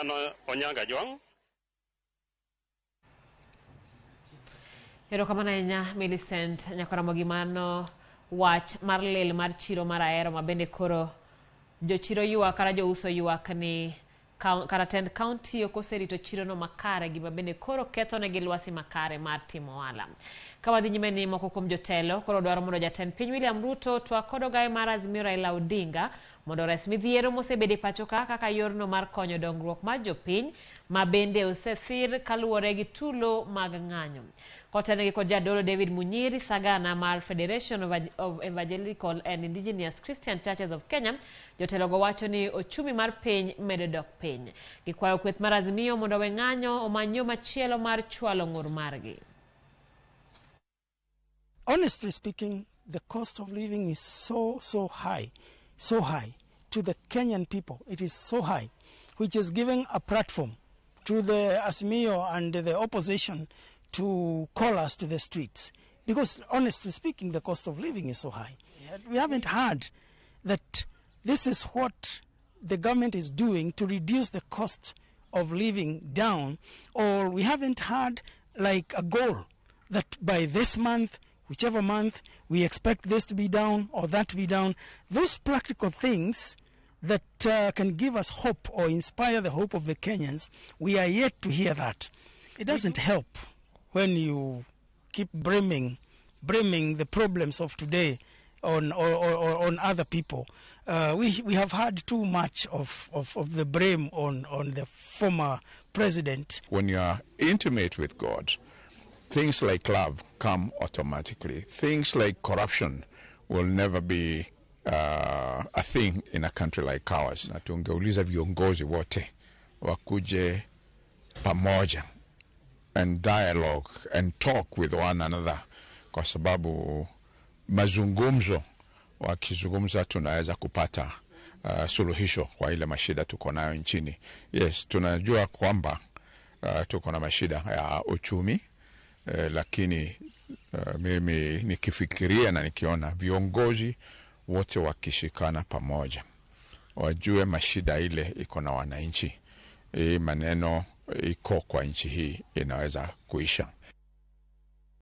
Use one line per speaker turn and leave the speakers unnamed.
Onyanga Jwang'.
Erokamano ahinya Millicent Nyakoramogi mano wach mar lil mar chiro mar Ahero ma bende koro jochiro ywak kata jouso ywak ni kata tend kaunti ok oserito chirono makare gima bende koro kethonegi lwasi makare mar timo ohala. Ka wadhi nyime ni moko kuom jotelo koro dwaro mondo jatend piny William Ruto twak kod ogaye mar Azimio Raila Odinga mondo ores midhiero mosebedo e pacho ka kaka yorno mar konyo dongruok mar jopiny ma bende osethir kaluwore gi tulo mag ng'anyo. Kotenegi kod jadolo David Munyiri Sagana mar Federation of Evangelical and Indigenous Christian Churches of Kenya, jotelogo wacho ni ochumi mar piny medo dok piny. Gikwayo kweth mar Azimio mondo owe ng'anyo omany yo machielo mar chwalo ng'ur margi.
Honestly speaking, the cost of living is so, so high, so high. To the Kenyan people, it is so high, which is giving a platform to the Azimio and the opposition to call us to the streets. Because honestly speaking, the cost of living is so high. We haven't heard that this is what the government is doing to reduce the cost of living down, or we haven't had like a goal that by this month, whichever month, we expect this to be down or that to be down. Those practical things that can give us hope or inspire the hope of the Kenyans, we are yet to hear that. It doesn't help when you keep blaming the problems of today on other people. We have had too much of the blame on the former president.
When you are intimate with God, things like love come automatically. Things like corruption will never be a thing in a country like ours. Na tungeuliza viongozi wote wakuje pamoja and dialogue and talk with one another, kwa sababu mazungumzo, wakizungumza tunaweza kupata suluhisho kwa ile mashida tuko nayo nchini. Yes, tunajua kwamba tuko na mashida ya uchumi lakini mimi nikifikiria na nikiona viongozi wote wakishikana pamoja, wajue mashida ile iko na wananchi, hii maneno iko kwa nchi hii inaweza kuisha.